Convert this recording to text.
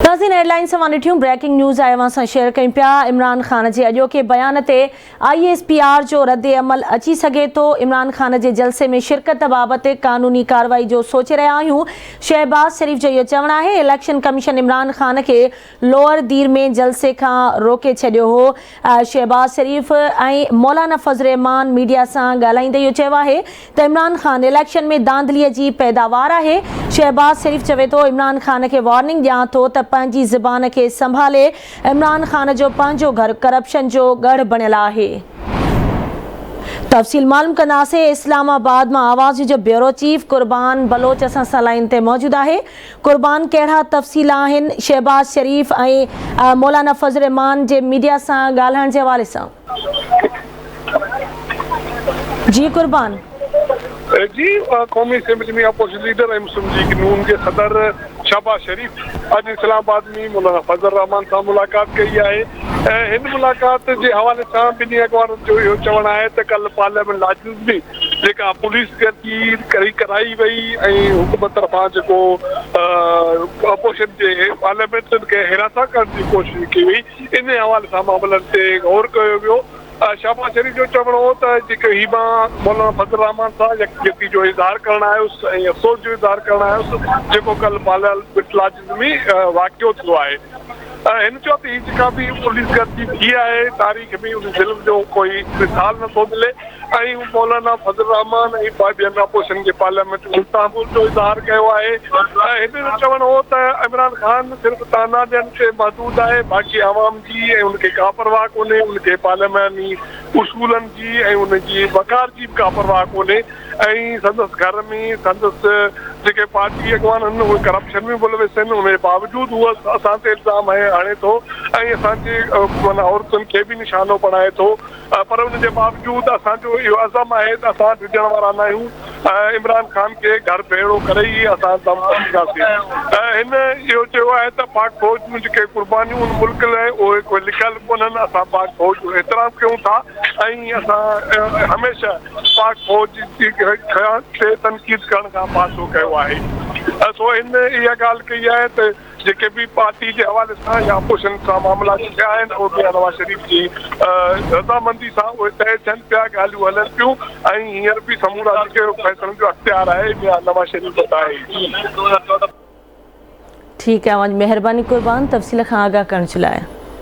ناظرين هيڊلائنز اوهان ڏٺيون بريڪنگ نيوز آهي اوهان سان شيئر ڪيون پيا عمران خان جي اڄوڪي بيان تي I S P R جو رد عمل اچي سگهي ٿو عمران خان جي جلسي ۾ شرڪت بابت قانوني ڪارروائي جو سوچي رهيا آهيون شهباز شريف جو اهو چوڻ آهي اليڪشن ڪميشن عمران خان کي لوئر دير ۾ جلسي کان روڪي ڇڏيو هو. شهباز شريف ۽ مولانا فضل الرحمان ميڊيا سان ڳالهائيندي اهو چيو آهي ته عمران خان اليڪشن ۾ ڌانڌلي جي پيداوار آهي. شهباز شريف چوي ٿو عمران خان کي وارننگ ڏيان ٿو ته پنهنجي زبان کي سنڀالي، عمران خان جو پنهنجو گهر ڪرپشن جو ڳڙهه بڻيل آهي. تفصيل معلوم ڪنداسين اسلام آباد مان آواز جو بيورو چيف قربان بلوچ اسان سان لائين تي موجود آهي. قربان ڪهڙا تفصيل آهن شهباز شريف ۽ مولانا فضل الرحمان جي ميڊيا سان ڳالهائڻ جي حوالي سان؟ جي قربان. جي قومي اسيمبلي ۾ اپوزيشن ليڊر ۽ مسلم ليگ نون جي صدر شهباز شريف اڄ اسلام آباد ۾ مولانا فضل الرحمان سان ملاقات ڪئي آهي ۽ هن ملاقات جي حوالي سان ٻنهي اڳواڻن جو اهو چوڻ آهي ته ڪلهه پارليامينٽ لاجز ۾ جيڪا پوليس گردي ڪري ڪرائي وئي ۽ حڪومت طرفان جيڪو اپوزيشن جي پارليامينٽرين کي هراسان ڪرڻ جي ڪوشش ڪئي وئي انهي حوالي سان معاملن تي غور ڪيو ويو. شهباز شريف جو چوڻ هو ته جيڪو هي مان مولانا فضل الرحمان سان يڪجهتي جو اظهار ڪرڻ آيس ۽ افسوس جو اظهار ڪرڻ آيس جيڪو ڪلهه پارليامينٽ لاجز ۾ واقعو ٿيو آهي. هن چيو ته هي جيڪا به پوليس گردي ٿي آهي تاريخ ۾ ان ظلم جو ڪوئي مثال نٿو ملي. ۽ مولانا فضل الرحمان ۽ ٻين اپوزيشن جي پارليامينٽ تحمل جو اظهار ڪيو آهي. هن جو چوڻ هو ته عمران خان صرف طعنا ڏيڻ تي محدود آهي باقي عوام جي ۽ ان کي ڪا پرواهه ڪونهي، ان کي پارلياماني اصولن جي ۽ ان جي وقار جي به ڪا پرواهه ڪونهي ۽ سندس گهر ۾ سندس جيڪي پارٽي اڳواڻ آهن اهي ڪرپشن ۾ ملوث آهن ان جي باوجود هو اسان تي الزام هڻي ٿو ۽ اسان جي معنيٰ عورتن کي به نشانو بڻائي ٿو. پر ان جي باوجود اسان جو اهو عزم آهي ته اسان ڊڄڻ وارا ناهيون ۽ عمران خان کي گهر ڀيڙو ڪري ئي اسان دم ڪڍنداسين. هن اهو چيو آهي ته پاڪ فوج جون جيڪي قربانيون هن ملڪ لاء اهي ڪوئي لڪيل ڪونهن، اسان پاڪ فوج جو احترام ڪيون ٿا ۽ اسان هميشه پاڪ فوج جي تي تنقيد ڪرڻ کان پاسو ڪيو آهي. سو هن اها ڳالهه ڪئي آهي ته جيڪي به پارٽي جي حوالي سان يا اپوزيشن سان معاملا ٿيا آهن اهي ميان نواز شريف جي رضامندي سان اهي طئي ٿين پيا، ڳالهيون هلن پيون ۽ هينئر به سمورا جيڪي فيصلن جو اختيار آهي ميان نواز شريف وٽ آهي. ٺيڪ آهي اوهان جي مهرباني قربان تفصيل کان آگاهه ڪرڻ جي لاء.